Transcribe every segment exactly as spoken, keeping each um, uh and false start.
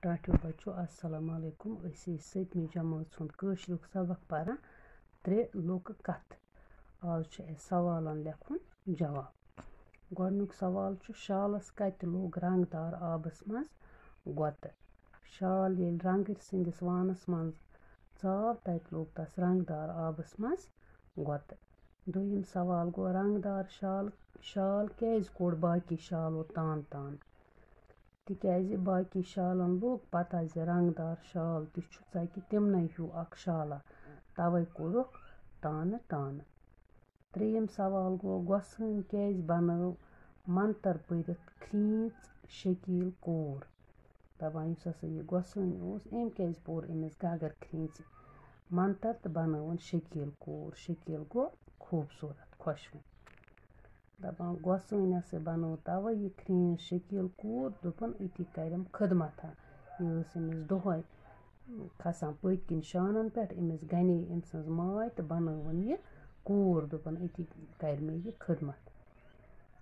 ٹاٹھیو بچو، السلام علیکم۔ أسۍ ٲسۍ سٔتمہِ جمٲژ ہُنٛد کٲشریُک سبق پران، ترٛےٚ لوکہٕ کتھٕ۔ آز چھُ اَسہِ سوالن لیکھُن جواب۔ گۄڈٕنیُک سوال چھُ، شالس کتہِ لوٚگ رنگدار آبس منٛز گۄتہٕ؟ شال ییٚلہِ رنگٕرۍ سٕنٛدِس وانس منٛز ژاو، تتہِ لوٚگ تس رنگدار آبس منٛز گۄتہٕ۔ دوٚیِم سوال گوٚو، رنگدار شال، شال کیازِ کوٚڑ باقی شالو تان تان؟ تِکیازِ باقی شالن لوٚگ پتہ زِ رنگدار شال تہِ چھُ ژکہِ تِمنٕے ہیوٗ اکھ شالہ، توے کوٚڑُکھ تانہٕ تانہٕ۔ ترٛیٚیِم سوال گوٚو، گۄسٲنۍ کیازِ بنٲو منتر پٔرِتھ کھرٛیٖژ شکیٖل کوٗر؟ دَپان یُس ہسا یہِ گۄسٲنۍ اوس، أمۍ کیازِ پوٚر أمِس گگر کھرٛیٖژِ منتر تہٕ بنٲوٕن شکیٖل کوٗر؟ شکیٖل گوٚو خوٗبصوٗرت، خۄشوٕنۍ۔ دَپان گۄسٲنۍ ہسا بنٲو توے یہِ کھرٛیٖژ شکیٖل کوٗر، دوٚپُن أتی کرٮ۪م خدمت۔ یہِ ٲس أمِس دۄہے کھسان پٔتۍ کِنۍ شانن پٮ۪ٹھ، أمِس گنے أمۍ سٕنٛز ماے تہٕ بنٲوٕن یہِ کوٗر، دوٚپُن أتی کرِ مےٚ یہِ خدمت۔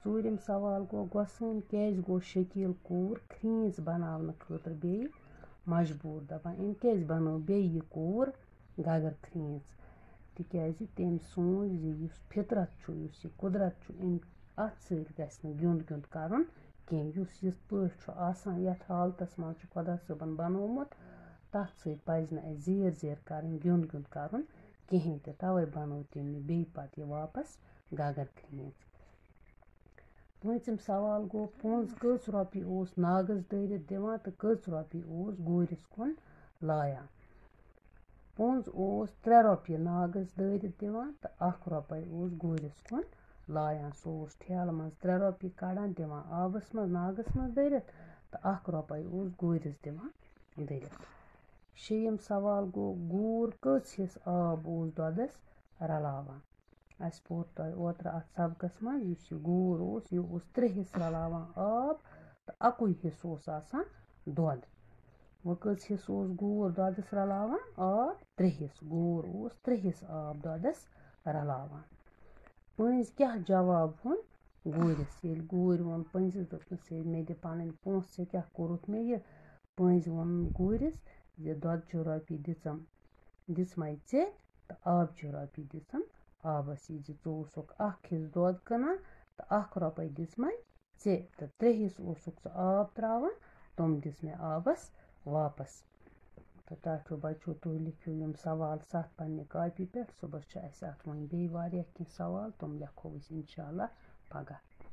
ژوٗرِم سوال گوٚو، گۄسٲنۍ کیازِ گوٚو شکیٖل کوٗر کھرٛیٖژ بناونہٕ خٲطرٕ بیٚیہِ مجبوٗر؟ دَپان أمۍ کیازِ بنٲو بیٚیہِ یہِ کوٗر گگر کھرٛیٖژ؟ تِکیازِ تٔمۍ سوٗنچ زِ یُس فطرت چھُ، یُس یہِ قدرت چھُ، أمۍ، اتھ سۭتۍ گژھِ نہٕ گیُنٛد گیُنٛد کرُن کینٛہہ۔ یُس یِتھ پٲٹھۍ چھُ آسان، یتھ حالتس منٛز چھُ خۄدا صٲبن بنوومُت، تتھ سۭتۍ پزِ نہٕ اَسہِ زیر زیر کرٕنۍ، گیُنٛد گیُنٛد کرُن کِہیٖنۍ تہِ۔ توے بنٲو تٔمۍ یہِ بیٚیہِ پتہٕ یہِ واپس گگر کھرٛیٖژ۔ پوٗنٛژِم سوال گوٚو، پونٛز کٔژ رۄپیہِ اوس ناگس دٲرِتھ دِوان تہٕ کٔژ رۄپیہِ اوس گوٗرِس کُن لایان؟ پونٛز اوس ترٛےٚ رۄپیہِ ناگس دٲرِتھ دِوان تہٕ اکھ رۄپے اوس گوٗرِس کُن لایان۔ سُہ اوس ٹھیلہٕ منٛز ترٛےٚ رۄپیہِ کڑان، دِوان آبس منٛز، ناگس منٛز دٲرِتھ، تہٕ اکھ رۄپے اوس گوٗرِس دِوان دٲرِتھ۔ شیٚیِم سوال گوٚو، گوٗر کٔژ حصہٕ آب اوس دۄدس رلاوان؟ اَسہِ پوٚر تۄہہِ اوترٕ اَتھ سبقس منٛز، یُس یہِ گوٗر اوس، یہِ اوس ترٛےٚ حصہٕ رلاوان آب تہٕ اَکُے حصہٕ اوس آسان دۄد۔ وۄنۍ کٔژ حصہٕ اوس گوٗر دۄدس رلاوان؟ آب ترٛےٚ حصہٕ۔ گوٗر اوس ترٛےٚ حصہٕ آب دۄدس رلاوان۔ پٔنٛزۍ کیٛاہ جواب ووٚن گوٗرِس؟ ییٚلہِ گوٗرۍ ووٚن پٔنٛزِس، دوٚپنَس، "ہے، مےٚ دِ پنٕنۍ پونٛسہٕ، ژےٚ کیٛاہ کوٚرُتھ مےٚ یہِ؟" پٔنٛزۍ ووٚن گوٗرِس زِ، "دۄدچہِ رۄپیہِ دِژٕم، دِژمَے ژےٚ، تہٕ آبچہِ رۄپیہِ دِژٕم آبَس۔ یہِ زِ ژٕ اوسُکھ اَکھ حِصہٕ دۄد کٕنان تہٕ اَکھ رۄپَے دِژمَے ژےٚ، تہٕ ترٛےٚ حِصہٕ اوسُکھ ژٕ آب ترٛاوان، تِم دِژ مےٚ آبَس واپَس۔" تہٕ ٹاٹھیو بَچو، تُہۍ لیکھِو یِم سوال ستھ پنٛنہِ کاپی پٮ۪ٹھ۔ صُبحَس چھِ اَسہِ اَتھ وۄنۍ بیٚیہِ واریاہ کینٛہہ سوال، تِم لیکھو أسۍ اِنشاء اللہ پَگاہ۔